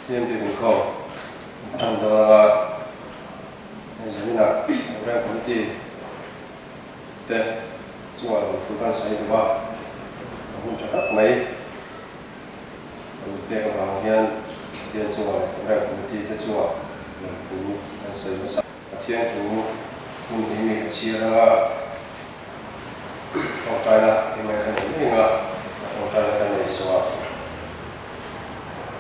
Thiam bik inkhawm tan dawn anga hei zaninah Programme Committee te chungah lawmthu kan sawi duh a, a hun tha tak mai kan pek avang hian Pathian chungah leh Programme Committee te chungah lawmthu kan sawi hmasa. Pathian thu hun hi mi ka chhiar anga tawngtaina engmah ka nei reng a, ka tawngtaina ka nei zawhah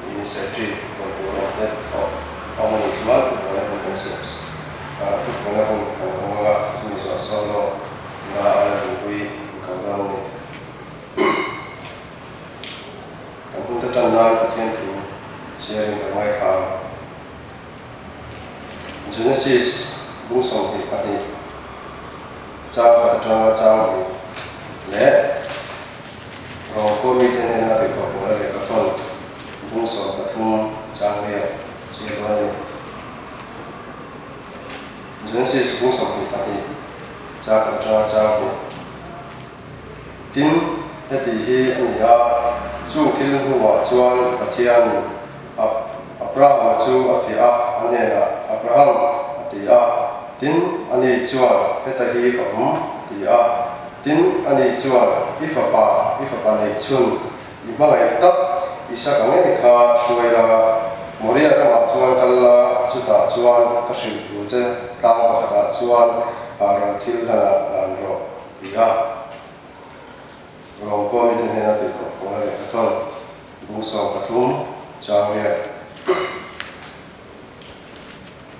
Ministry hawn tur awm te pawh awm a nih chuan thupuana hun kan siam a, thupuana hun kan awm anga chumi zawh sawn lawk na a la rinpui inkau dawn a ni. Kan hun te tan nan Pathian thu chhiarin kan ngaithla ang. Genesis bung 22 chang khat atanga chang hnih leh Rom khua mite hnena biakhlawh pawl a lehkha thawn bung 13 chang riat chhiar dawn a ni. Genesis bung 22 chang khat atanga chang hnih. Tin, heti hi a ni a, chung thil hnuah chuan Pathianin Abrahama chu a fiah a, a hnenah, Abraham, a ti a. Tin, ani chuan, Heta hi ka awm, a ti a. Tin, ani chuan, I fapa, i fapa neih chhun, i hmangaih tak Isaka ngei kha hruai la, Moria ramah chuan kal la, chutah chuan ka hrilh tur che tlang pakhatah chuan ral thil hlanah hlan rawh, a ti a. Rom pawh mite hnena tihkawp pawl a lehkha thawn bung 13 chang riat.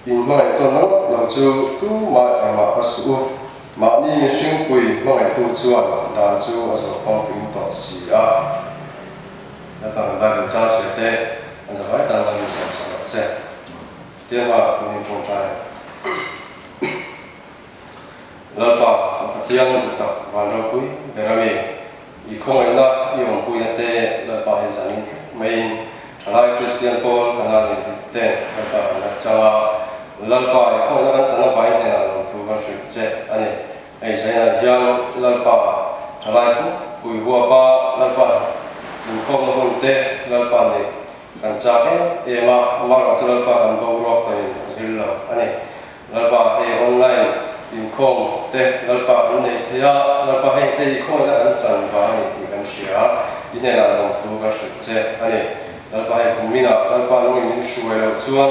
In hmangaih tawn ngawt lo chu tumah engmah va suh u, mahni mihring pui hmangaihtu chuan dan chu a zawh famkim tawh si a. Lalpa kan Bible chang chhiar te an zavai tan lan in sawm sak rawh se. Tianga kan in tawngtai. Lalpa, kan Pathian duh tak van ropui ber a mi, i khawngaihna i awmpuina te Lalpa hi zanin tlat maiin thalai Kristian pawl kan a nih dik ten Lalpa kan la chang a, Lalpa i khawngaihna kan chan avangin hnenah lawmthu kan hrilh che a ni. Hei zainah hian Lalpa thalai puk pui huapa Lalpa inkhawmna hun te Lalpa neih kan chak em em a, amaherawhchu chu Lalpa kan boruak tawhin a zir lo a ni. Lalpa hei online inkhawm te Lalpa kan nei thei a, Lalpa heng te hi khawngaihna kan chan vang a ni tih kan hria, i hnenah lawmthu kan hrilh che a ni. Lalpa hei kum inah Lalpa nungin min hruai loh chuan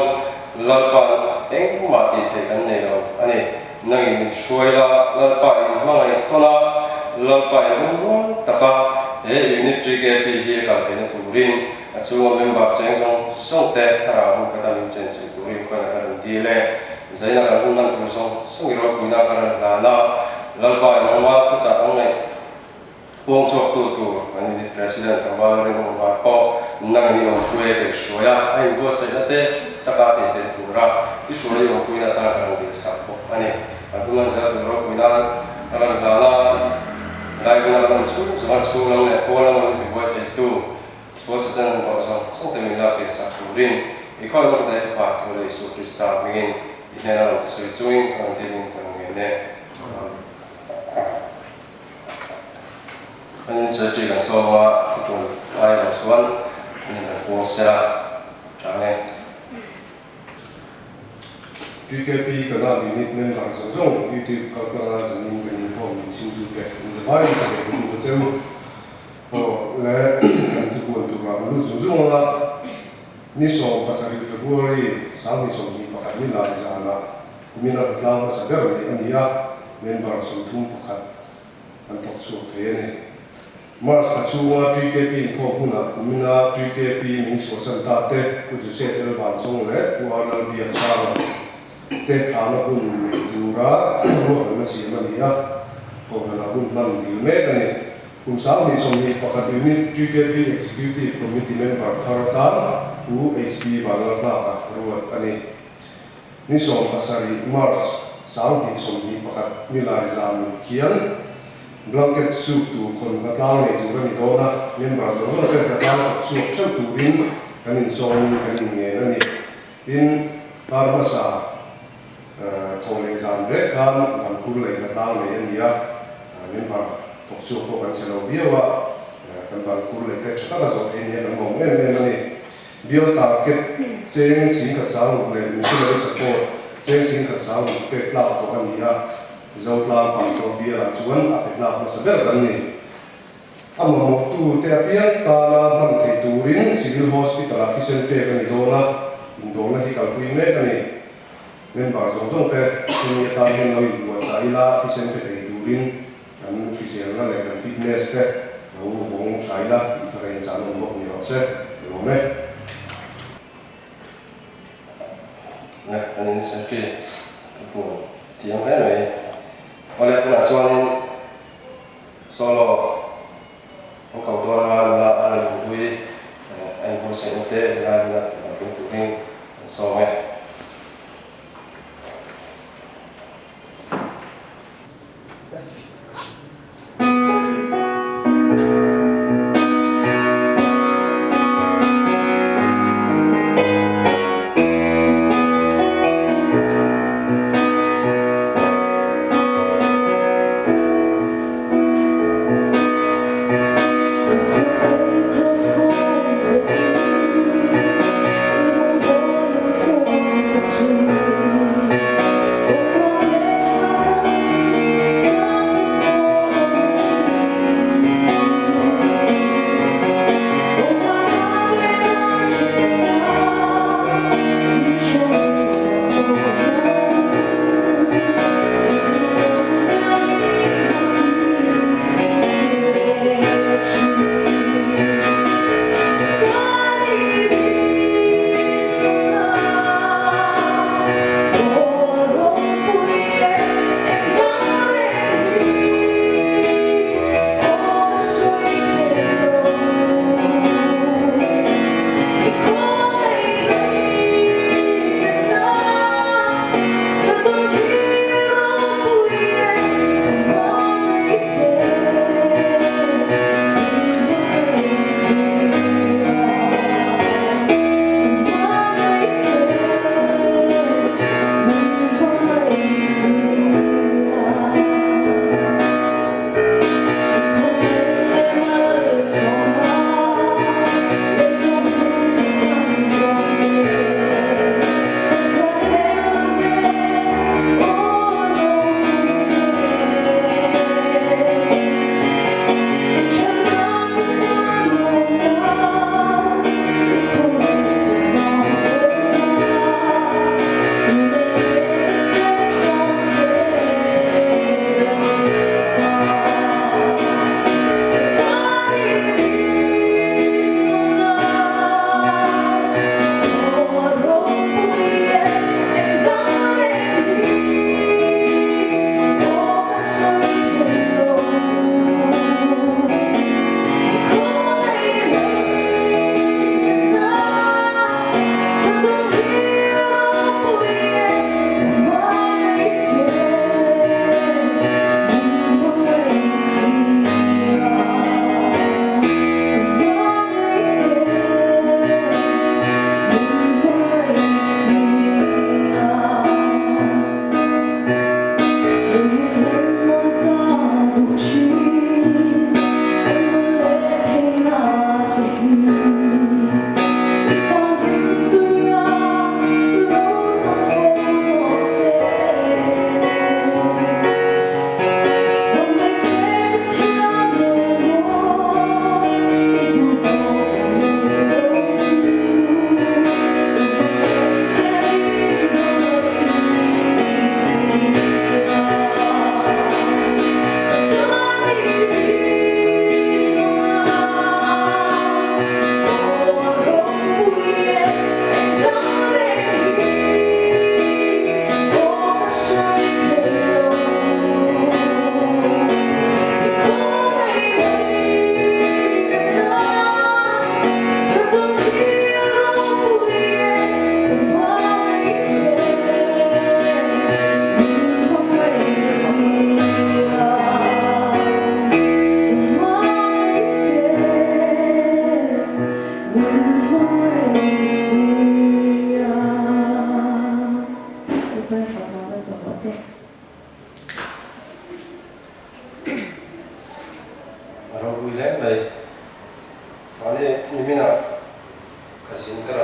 Lalpa engmah tih theih kan nei lo a ni. Nangin min hruai la, Lalpa in hmangaih tawn a, Lalpa in rum rual tak a, he Unit TKP hi a kal theihna turin a chhunga member cheng zawng zawng te thlarau hun khat a min chen chilh turin khawiah ka rawn dil e. Zaina kan hun hman tur zawng zawng i ropuina ka rawn hlan a, Lalpa in awma thuchah kan ngaih Kawng chhuaktu tur kan Unit President Tlangval Rinawm Var pawh nangin i awmpui a beih hruai a, a inbuatsaihna te thut taka tih theih tura i hruai i awmpuina atan ka rawn dilsak bawk a ni. Kan hun an zel tur ropui nan ka rawn hlan a, lai huna kan awm chhung zawng a chhung lam leh pawn lam an intibuai theitu sual Satan han tawh zawng zawng te min lak kehsak turin i khawi nawk daih fapa Thu leh Isua Krista hmingin i hnena rawn tisawi chungin ka rawn dilin ka rawn ngen e. Amen. An insertir kan sawm a, thutun ai erawh chuan an in kan puang sela tang e. TKP Kanal Unit member zawng zawng YouTube kaltlanga zanin kan inkhawm min chhimtute in zavai in chawlh kan duh a cheu. Aw le kan thupuan turah kan lut zung zung ang a, ni 17 February 2021 ni lai zanah kumin a hlatlang hmasa ber neih a ni a, member 31 an thawk chhuak thei a ni. March thla chhunga TKP inkhawm hunah kumina TKP min chhuahsan ta te Pu Joseph L. Vanchawng leh Pu R. Lalbiaksanga te thlahna hun nei tura ruahmanna siam a ni a, kohhranah hun hman dil mek a ni. Kum 2021 Unit TKP Executive Committee member thar atan Pu HD Vanlalnghaka ruat a ni. Ni 17 March 2021 nilai zan khian blanket soup tur khawn hnatlang nei tur a ni dawn a, member zawng zawng ten hnatlang thawk chhuak theuh turin kan insawmin kan inngen a ni. Tin, kar hmasa thaw leh zan vek khan bankhur lei hnatlang nei a ni a, member thawk chhuak pawh kan che lo viau a, kan bankhur lei te tha taka zawh thei nia kan lawm em em a ni. Bial target cheng singkhat sangruk leh missionary support cheng singkhat sangruk pek tlak tawh a ni a, Zotlang Pastor bialah chuan a pe tlak hmasa ber kan ni. A mamawhtu te apiang tana hman theih turin Civil Hospital-ah thisen pek a ni dawn a, indawrna hi kalpui mek a ni. Member zawng zawng te chumi atan hian lo inbuatsaih ila thisen pe thei turin kan hriselna leh kan fitness te lo vawng tha ila tih kha ka inchah nawm bawk ni rawh se, ni awm e. Nge kan in secretary ka pu thiam hle mai. Awle tunah chuanin solo an ko dawn anga nula a rawn inpui a inbuatsaihna te helai hmuna tih lam tling turin an sawm e.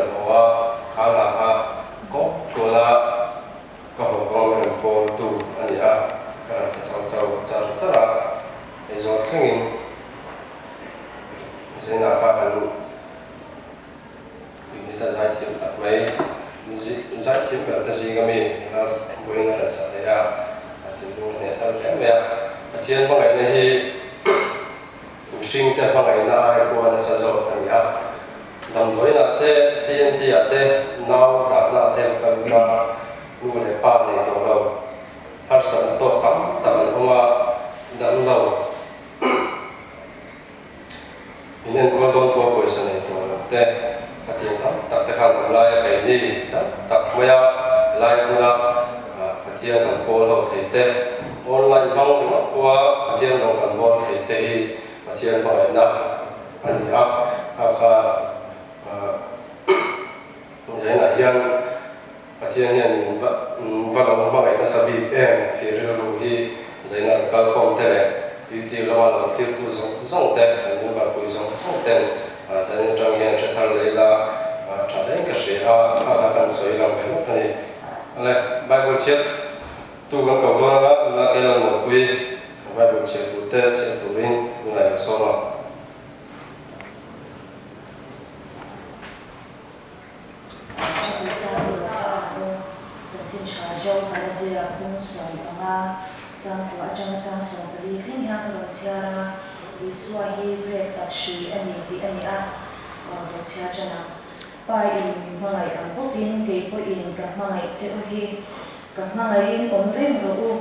rawn haw a, kha hla kha kawng tluana ka haw kawng rawn pawltu a ni a, ka rawn sa chho chho char char a, eizawn thlengin Zaina kha kan Unit a zaithiam tak mai, zaithiam ber te zinga mi nula buain a rawn sa thei a, a thinlung a hneh thar hle mai a. Pathian hmangaihna hi mihringte hmangaihna ai pawh a nasa zawk a ni a. Damdawiinah te, TNT ah te, nau dahna ah te ka lut a, nu leh pa nei tawh lo, harsatna tawk tam tak an awm a, damlo. Min enkawl dawn pawh pawisa nei tawh lo te, ka tiang tam tak te khan awm laia keini tam tak maia helai hmuna Pathian kan pawl ho thei te, online hmang ringawt pawha Pathian rawng kan bawl thei te hi Pathian hmangaihna a ni a, kha kha zainah hian Pathian hian min va lo hmangaih nasa bik em tih rilru hi zaina an kal khawm te leh YouTube lama lo thirtu zawng zawng te, an member pui zawng zawng ten zain atang hian hre thar leh ila tha hle ka hria a, kha kha kan sawi lang ve lawk a ni. Ale, Bible chhiat tu kan ko dawn anga nula kei lo mawlpui Bible chhiat tur te chhiat turin tunah ka sawm a. Ka chang lo che ang u. Chanchin tha Johana zia hmung 15 chang kua atanga chang 14 thleng hian ka rawn chhiar ang a, Isua hi grep tak hrui a ni tih a ni a, rawn chhiar tan ang. Pa in mi hmangaih ang bawkin kei pawhin ka hmangaih che u hi. Ka hmangaihin awm reng rawh u,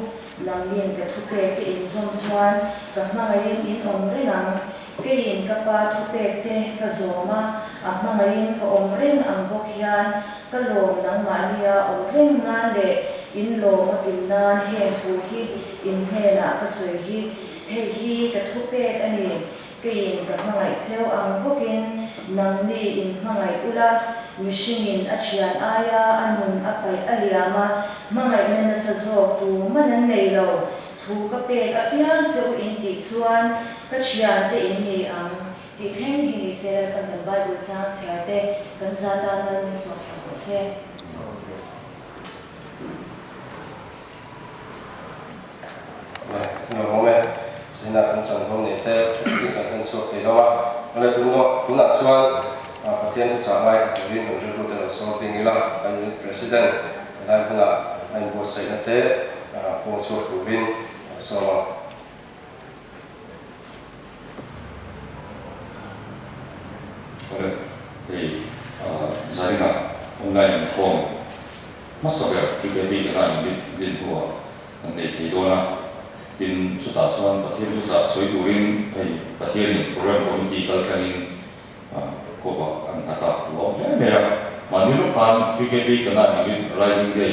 nangnin ka thupek te inzawm chuan ka hmangaihin in awm reng ang. Keiin ka Pa thupek te ka zawm a, a hmangaihin ka awm reng ang bawk hian ka lawm nangmahnia awm reng nan leh in lawm a kim nan heng thu hi in hnenah ka sawi hi. Hei hi ka thupek a ni, keiin ka hmangaih cheu ang bawkin nangni in hmangaih ula, mihringin a thian aia a nun a paih a liam a, hmangaihna nasa zawk tu man an nei lo. Thu ka pek apiang che u in tih chuan ka thiante in ni ang tih thleng hi ni se Lalpan kan Bible chang chhiar te kan za tan mal min sawm sak rawh se. Nuam e, Zina kan chanvo nei te thu kan hlen chhuak thei lo a, awle tunah chuan Pathian thuchah ngaithla turin kan rilru te lo sawr ding ila, kan unit president helai hmunah a inbuatsaihna te pawng chhuak turin a sawm a. Awle, hei Zarina online inkhawm hmasa ber TKP ka la in din hnuah kan nei thei dawn a, tin chutah chuan Pathian thuchah sawi turin hei Pathianin Program Committee kal thlengin Kawva an nghat a, lawm hle mai a. Mahni lawk khan TKP Kanan Unit Rising Day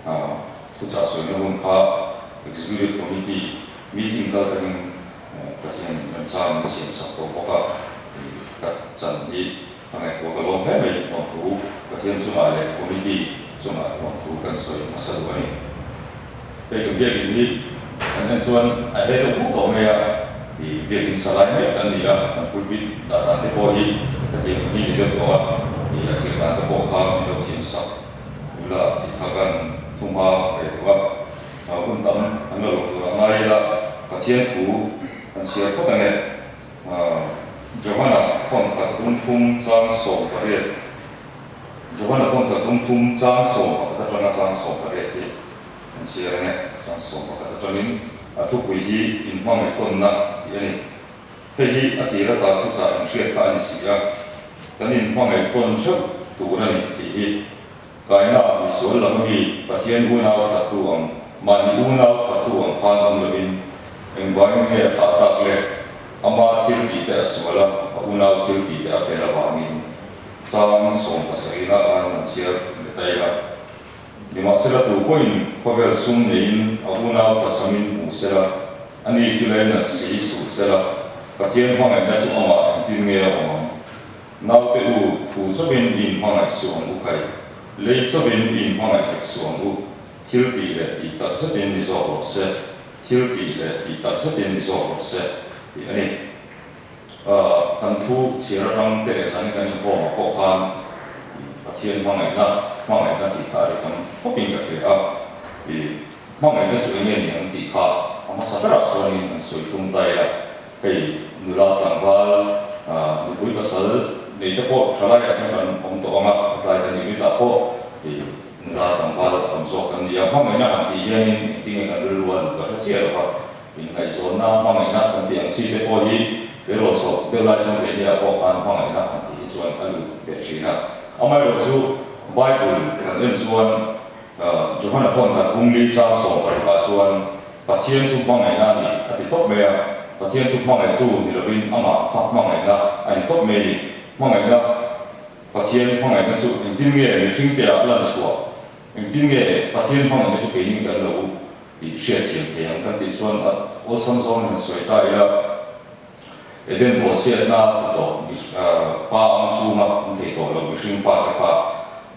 ah thuchah sawina hun kha Executive Committee meeting kal tangin Pathian remchang min siam sak tawh bawk a, ka chan hi a ngaihtuah ka lawm hle mai lawmthu Pathian chungah leh Committee chungah lawmthu kan sawi hmasa duh a ni. Hei kan biakinn hi kan en chuan a he deuh hmuk tawh mai a, ih biakinn sa lai mek kan ni a, kan pulpit dah dan te pawh hi hetiang ang hi ni deuh tawh a, ih a thlir dan te pawh kha min lo thiam sak ula tih kha kan thu hma ve duh a, hun tam kan la lo tur a ngai ila Pathian thu kan chhiar phawt ange. Johana thawnkhat bungphum chang 18. Johana thawnkhat bungphum chang 11 atanga chang 18 hi kan chhiar ang e. Chang 11 atangin a thupui hi inhmangaihtawnna tih a ni. Hei hi a tir ata thuchah inhriat kha a ni si a, kan inhmangaihtawn theuh tur a ni tih hi Kaina misual lam ami Pathian unau thattu ang mahni unau thattu ang khan awm lovin engvangin nge a thah tak le? Ama thil tih te a sual a, a unau thil tih te a fel avangin chang 17 ah khan an chhiar leh ta ila. Nimahsela tu pawhin khawvel sum neiin a unau thlachamin hmu sela, ani chu lei nat si suh sela, Pathian hmangaihna chu amah engtin nge a awm ang? Naute u, thu chauhin i inhmangaih suh ang u khai. Lei chauhin i inhmangaih hek suh ang u. Thil tih leh tih tak zetin ni zawk rawh se. Thil tih leh tih tak zetin ni zawk rawh se, tih a ni. Kan thu chhiar atang te leh zan kan inkhawmah pawh khan Pathian hmangaihna, hmangaihna tih kha a ri tam khawpin ka hria a. I hmangaihna chu enge ni ang tih kha a hmasa berah chuanin han sawi tum ta ila, hei nula tlangval nupui pasal nei te pawh thalaiah chuan kan awm tawh ang a, tlai kan unit ah pawh i nula tlangval a tam zawk kan ni a. Hmangaihna han tih hianin engtinge kan rilru a luh ka hre chiah lo va, inngaihzawnna hmangaihna kan tih ang chi te pawh hi tleirawl chhoh deuh lai chuan Behliah pawh khan hmangaihna han tih hi chuan a lut ve thin a. Amaherawhchu Bible kan en chuan Johana thawn khat bungli chang 16 ah chuan Pathian chu hmangaihna a ni a ti tawp mai a, Pathian chu hmangaihtu ni lovin amah kha hmangaihna a ni tawp mai a ni. Hmangaihna, Pathian hmangaihna chu engtin nge mihring te ah lan chhuah? Engtin nge Pathian hmangaihna chu keinin kan lo i hriatthiam thei ang kan tih chuan a awlsam zawng han sawi ta ila. Eden bawhchhiatna tha tawh pa ang chhunga an thei tawh lo mihring fate kha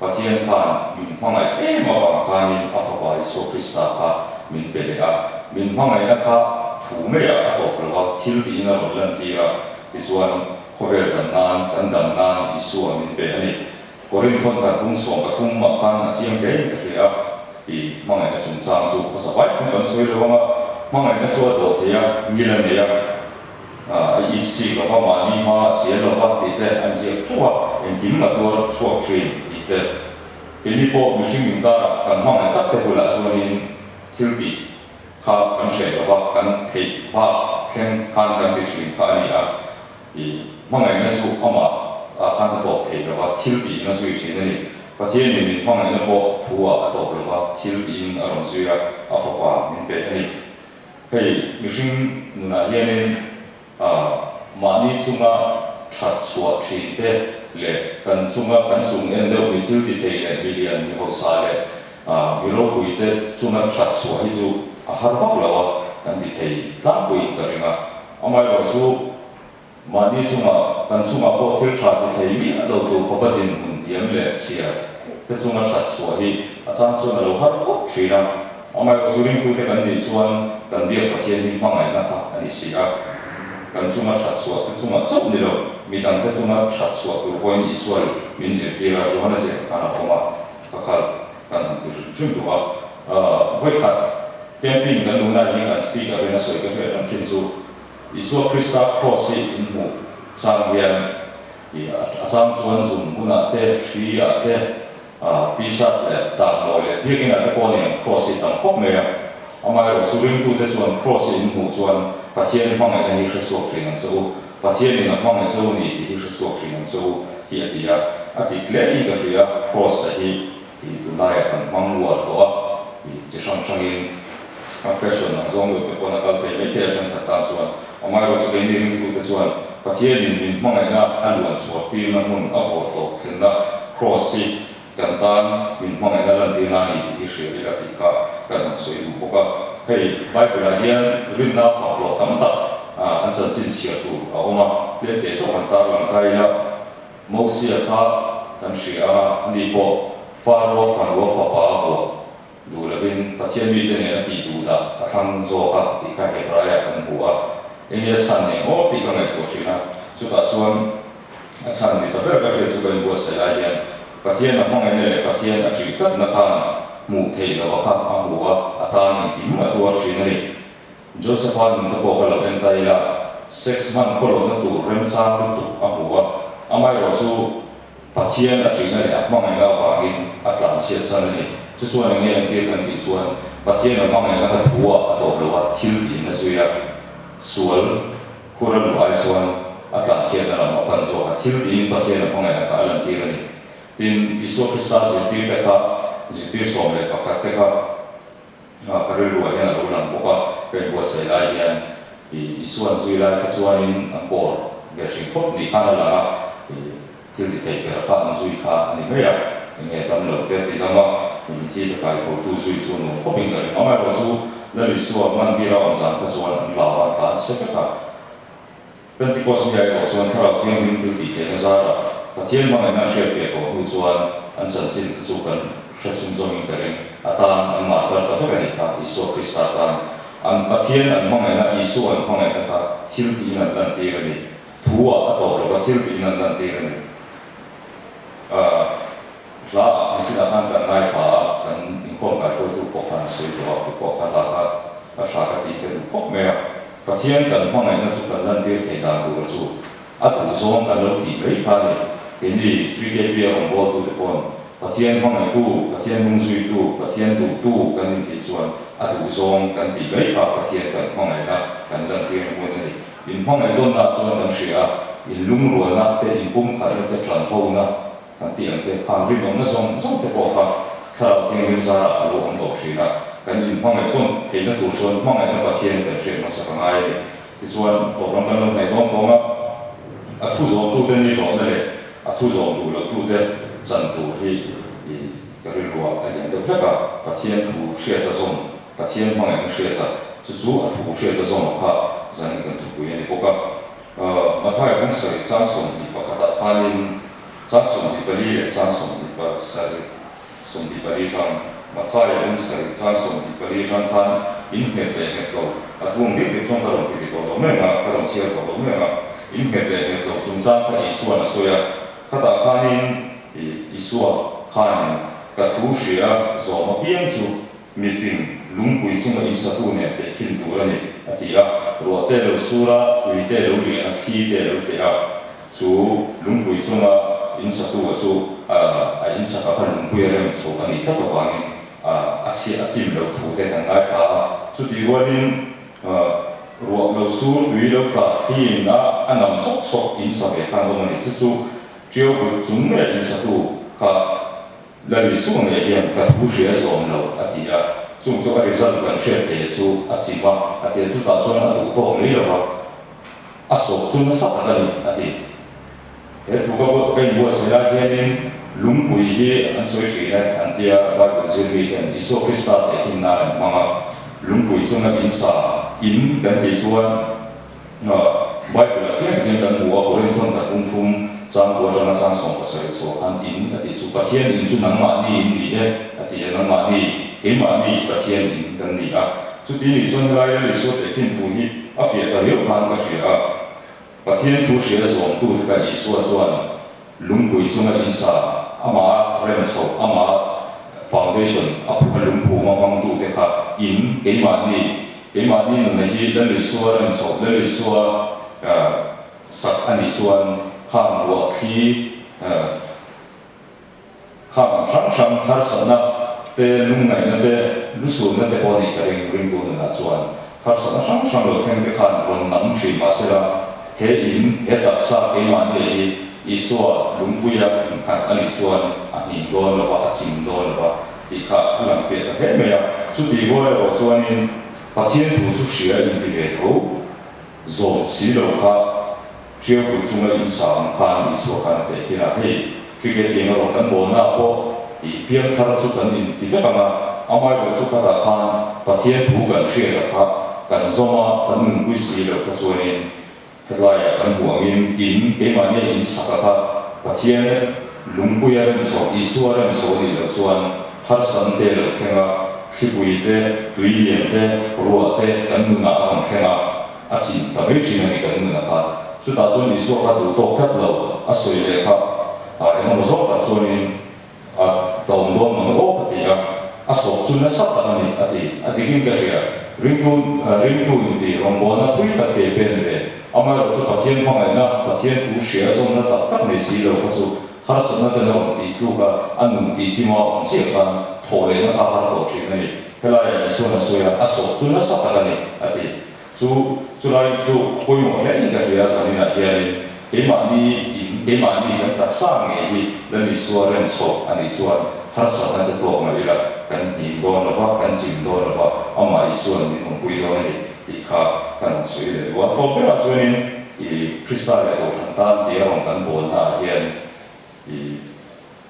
Pathian khan min hmangaih em avang khanin a Fapa Isua Krista kha min pe leh a. Min hmangaihna kha thu maiah a tawp lo a, thil tiin a rawn lantir a, tichuan khawvel dam nan, kan dam nan Isua min pe a ni. Korinth thawn bung 13 ah khan a chiang hle in ka hria a, i hmangaihna chungchang chu ka zavai chung kan sawi lo ang a, hmangaihna chu a dawh thei a, ngil a nei a, a itsik lo va, mahni hma a sial lo va tih te an ziak theuh a, engkim a tuar chhuak thin tih te. Keini pawh mihring inkarah kan hmangaih tak te bulah chuanin thil tih kha kan hreh lo va, kan theih bak thleng khan kan ti thin kha a ni a. I hmangaihna chu amah ah khan a tawp thei lova, thil tiin a zui thin a ni. Pathianin min hmangaihna pawh thu ah a tawp lova, thil tiin a rawn zui a, a fapa min pe a ni. Hei mihring nunah hianin mahni chunga that chhuah thin te leh kan chunga kan chung en deuh mi thil ti thei leh mi lian, mi hausa leh mi ropui te chunga that chhuah hi chu a har vak lo a, kan ti thei tlangpuiin ka ring a. Amaherawh chu mahni chungah kan chungah pawh thil tha ti thei miah lo tur khawpa dinhmun diam leh chhia te chunga that chhuah hi a chang chuan a lo har khawp thin a. Amaherawh chu ringtute kan nih chuan kan biak Pathian hi hmangaihna kha a ni si a. Kan chunga that chhuah te chungah chauh ni lo, midangte chunga that chhuah tur pawhin Isual min zirtir a, Johana ziak khan a awm a, ka kal kan han ti hrim hrim duh a. Vawikhat camping kan luhna hi kan speaker in a sawi ka hriat ang thin chu Isua Krista cross hi in hmuh chang hian i a chang chuan zum hunah te, thi ah te, t-shirt leh darmawi leh biakin ah te pawh nen cross hi tam khawp mai a. Amaherawh chu ringtute chuan cross hi in hmuh chuan Pathian hmangaihna hi hre chhuak thin ang che u, Pathianin a hmangaih che u ni tih hi hre chhuak thin ang che u hi a ti a. A dik hle in ka hria, cross a hi I tunlaiah kan hmang uar tawh a, i chi hrang hrangin a fashion ang zawng deuh te pawn a kal thei mai thei a thenkhat tan chuan. Amaherawh chu keini ringtute chuan Pathianin min hmangaihna a luan chhuah tirna hmun a vawr tawp thlenna Kraws hi kan tan min hmangaihna lantirna a ni tih hi hria ila tih kha kan han sawi duh bawk a. Hei Bible ah hian rinna fak hlawh tam tak an chanchin chhiar tur a awm a, tlemte chauh han tarlang ta ila. Mosia kha kan hria a, ani pawh Faro fanua fapa a vuah duh lovin Pathian mite nen a tih duh dah a thlang zawk a tih kha Hebraiah kan hmu a. Enge a chhan eng aw tih ka ngaihtuah thin a, chutah chuan a chhan ni ta ber ka hriat chu ka inbuatsaih lai hian Pathian a hmangaihna leh Pathian a ṭih tlatna khan hmuh theih loh a kha a hmu a, a tan engkim a tuar thin a ni. Joseph-a nun te pawh ka lo en ta ila, sex hman khawlohna tur remchang lutuk a hmu a, amaherawh chu Pathian a ṭihna leh a hmangaihna avangin a tlanchhiat san a ni. Chu chuan eng nge entir kan tih chuan Pathian a hmangaihna kha thu ah a tawp lo a, thil tiin a zui a, sual khur a luh ai chuan a tlanchhiatna lam a pan zawk a, thil tiin Pathian a hmangaihna kha a lantir a ni. Tin, Isua Krista zirtirte kha, zirtir 11 te kha, Ka rilruah hian a lo lang bawk a, ka inbuatsaih lai hian i Isuan zui lai kha chuanin an pawr ve thin khawp ni khan a lang a, i thil ti theih ber kha an zui kha a ni mai a, enge dam lo te ti dam a, i mithi te kai thotu zui chu nuam khawpin ka ring. Amaherawh chu Lal Isua hman tir a awm zan kha chuan an hlau a, an tlan chhe vek a. Pentecost ni erawh chuan Thlarau Thianghlim thil tih theihna zarah Pathian hmangaihna an hriat ve tawh hnu chuan an chanchin te chu kan hre chhunzawmin ka ring. A tan an mah tar ta vek a nih kha, Isua Krista tan. An Pathian an hmangaihna, Isua an hmangaihna kha thil tiin an lantir a ni. Thu ah a tawp lova thil tiin an lantir a ni. Ahh. Hla ah nichinah khan kan ngaithla a, kan inkhawm kaihruaitu pawh khan a sawi tawh a, kei pawh khan hla kha a tha ka tih ka duh khawp mai a. Pathian kan hmangaihna chu kan lantir theih dan tur chu a duh zawng kan lo tih mai kha a ni. Keini TKP a rawngbawltute paw'n Pathian hmangaihtu, Pathian hnungzuitu, Pathian duhtu kan intih chuan a duh zawng kan tih mai kha Pathian kan hmangaihna kan lantirna hmun a ni. Inhmangaih tawnnaah chuan kan hria a, inlungrualna te, inpumkhatna te, tanhona kan tih ang te khan rinawmna zawng zawng te pawh kha Thlarau Thianghlim zarah a lo awm tawh thin a. Kan inhmangaih tawn theihna tur chuan hmangaihna Pathian kan hriat hmasa ka ngai a ni. Tichuan, tawp lam kan lo hnaih dawn tawng a, a thu zawmtute ni hlawhna leh a thu zawm duh lohtute chan tur hi i ka rilruah a lian deuh hlek a, Pathian thu hriata zawm, Pathian hmangaihna hriata, chu chu a thu hriata zawm a kha zanin kan thupui a ni bawk a. Mathaia bung sarih chang 21 ah khanin chang 24 leh chang 27, 24 tang, Mathaia bung sarih chang 24 tang khan in nghet leh nghet lo, a thu ang dik dik chuan ka rawn ti ri tawh lo mai ang a, ka rawn chhiar tawh lo mai ang a, in nghet leh nghet lo chungchang kha Isua'n a sawi a, khatah khanin Isua khanin ka thu hria zawm apiang chu Mifing lungpui chunga insatu nen tehkhin tur a ni, a ti a. Ruah te lo sur a, tui te lo lian a, thli te lo tleh a. Chu lungpui chunga insatu a chu a insaka kha lungpui a rem chho a nih tlat avangin a chhiah a chim loh thu te kan ngaithla a. Chutih rualin ruah lo sur, tui lo tla, thli in a a nam sawk sawk insa ve khan awm a ni. Chu chu Tiau kut chung maia insatu kha Lal Isua ngei hian ka thu hria zawm lo a ti a, chung chu a result kan hriat theih chu a chim a, a ti a, chutah chuan a duh tawk mai lo va, a sawp chu nasa tak a ni a ti. He thu ka buat ka inbuatsaih lai hianin lungpui hi an sawi thin e an tia Bible zir mi ten Isua Krista tehkhin nan an hmang a, lungpui chunga in sa in kan tih chuan Bible-ah chiang takin kan hmu a, Korinthon khat pum thum chang kua atanga chang 17 chhuah khan in a tih chu Pathian in chu nangmahni in ni e a ti a, nangmahni, keimahni hi Pathian in kan ni a. Chuti nih chuan helai Lal Isua tehkhin thu hi a fiah ta riau khan ka hria a. Pathian thu hria zawmtu te kha Isua chuan lungpui chunga in sa, amaha rem chhoh, amaha foundation a phuh a lungphum a hmangtu te kha in keimahni Keimahni nuna hi Lal Isua rem chhoh, Lal Isua sak a nih chuan khang ruah thli, khang ang hrang hrang harsatna te, lungngaihna te, lusunna te pawh a nih ka ring, ringtu nunah chuan harsatna hrang hrang lo thleng te khan rawn nam thin mahsela he in, he taksa keimahni hi Isua lungpuia innghat a nih chuan a hnin dawn lova, a chim dawn lova. Tih kha a lang fiah ta hle mai a. Chutih rual erawh chuanin Pathian thu chu hria inti ve tho zawm si lo kha Ṭiau kut chunga in sa ang khan Isua khan a tehkhin a, hei cricket game erawh kan bawlna ah pawh ih piang thar chu kan inti vek ang a, amaherawh chu khatah khan Pathian thu kan hriat a kha kan zawm a, kan nunpui si lo kha chuanin Hetlaiah kan hmuh angin in keimahnia in sak a kha Pathian lungpuia rem chhoh, Isua rem chhoh a nih loh chuan harsatna te lo thleng a, thlipui te, tui lian te, ruah te kan nunah a rawn thleng a, a chim ta mai thin a ni kan nunah kha. Chutah chuan Isua kha duh tawk tlat lo a sawi leh kha engemaw zawk tak chuanin A tlawm dawn mang aw ka ti a, a sawp chu nasa tak a ni a ti. A dikin ka hria, ringtu ringtu inti rawngbawlna thui tak ke pen ve. Amaherawh chu Pathian hmangaihna, Pathian thu hria zawmna tak tak nei si lo kha chu harsatna ten a rawn tih tluk a, a nun tih chima awm chiah khan thawh lehna kha har tawh thin a ni. Helaiah Isuan a sawi a, a sawp chu nasa tak a ni a ti. Chu chulai chu a pawimawh hle in ka hria zaninah hianin keimahni in keimahni kan taksa ngei hi Lal Isua rem chhoh a nih chuan harsatna te tawk mai ila kan hnim dawn lova kan chim dawn lova amah Isua'n min awmpui dawn a ni tih kha kan han sawi leh duh a. Tawp berah chuanin i Krista leh Kohhran tan tia rawn kan bawlna ah hian i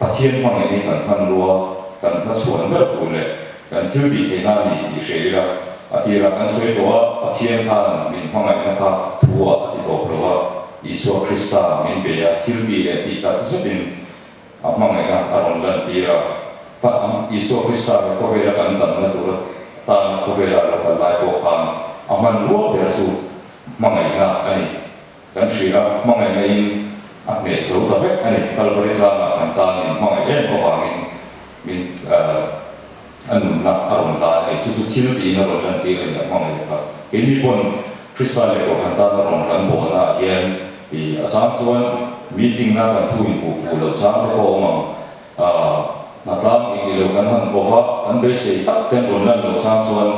Pathian hmangaih hi kan hmanrua, kan hmachhuan ber tur leh kan thil tih theihna a ni tih hre ila. A tirah kan sawi tawh a, Pathian khan min hmangaihna kha thu ah a ti tawp lo a, Isua Krista min bei a, thil tih leh tih tak zetin a hmangaihna a rawn lantir a. Isua Krista he khawvela kan damna tur atana khawvela a lo kal lai pawh khan a hmanrua ber chu hmangaihna a ni. Kan hria a, hmangaihna in a hneh zo ta vek a ni. Kalvari tlangah kan tan min hmangaih em avangin min a nunna a rawn la a ni. Chu chu thil tiin a rawn lantir a ni a hmangaih kha. Keini pawn Krista leh Kohhran tana rawn kan bawhna ah hian i a chang chuan meeting na kan thu inhmuh fuh loh chang te pawh a awm ang. Hnatlang eng ilo kan han ko va, kan beisei tak ten rawn lan loh chang chuan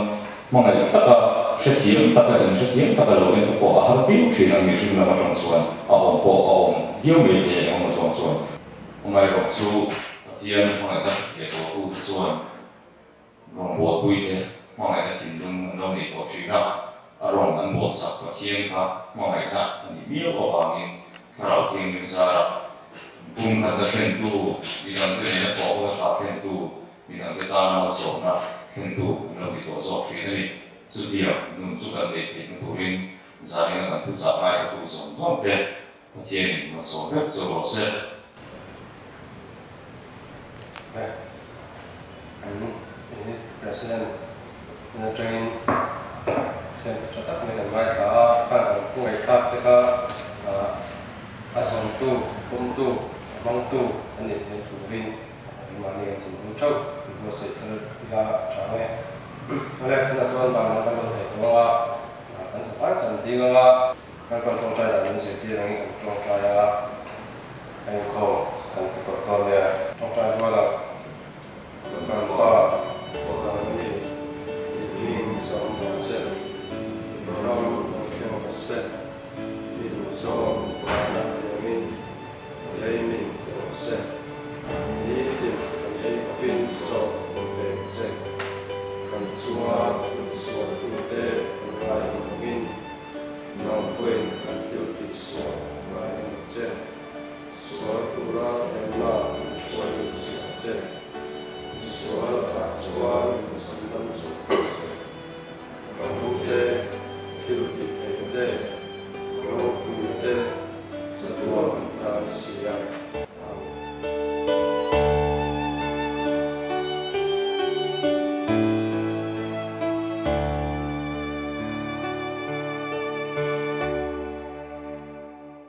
hmangaih taka hrethiam taka in hrethiam taka lo en te pawh a har viau thin ang mihring lam atang chuan a awm pawh a awm viau mai thei eng emaw zawng chuan. Hmangaih chu Pathian hmangaihna hrefiah tawhtu te chuan Rawngbawlpuite hmangaihna thinlung an lo nei tawh thin a, a rawn an bawlsak Pathian kha hmangaihna a nih miau avangin Thlarau Thianghlim zarah pumkhatna thlentu, midangte nena thawh huna thlah thlentu, midangte tana malsawmna thlentu an lo ni tawh zawk thin a ni. Chutiang nun chu kan neih theihna turin zanin a kan thuchah ngaithlatu zawng zawngte Pathianin malsawm vek chu rawh se. Kan unit president in atangin thian tha tak mai kan ngaithla a, khan kan pu ngaihthlak te kha a zawmtu, pawmtu, a hmangtu a nih theih turin keimahni kan thinlung theuh i buatsaih tel ila a tha ang e. Awle, tunah chuan van lam kan rawn hnaih tawh ang a, kan safai kan ding ang a. Kan kan tawngtai dan min zirtir angin kan tawngtai a, a inkhawm kan ti tawh dawn nia. Tawngtai ruala.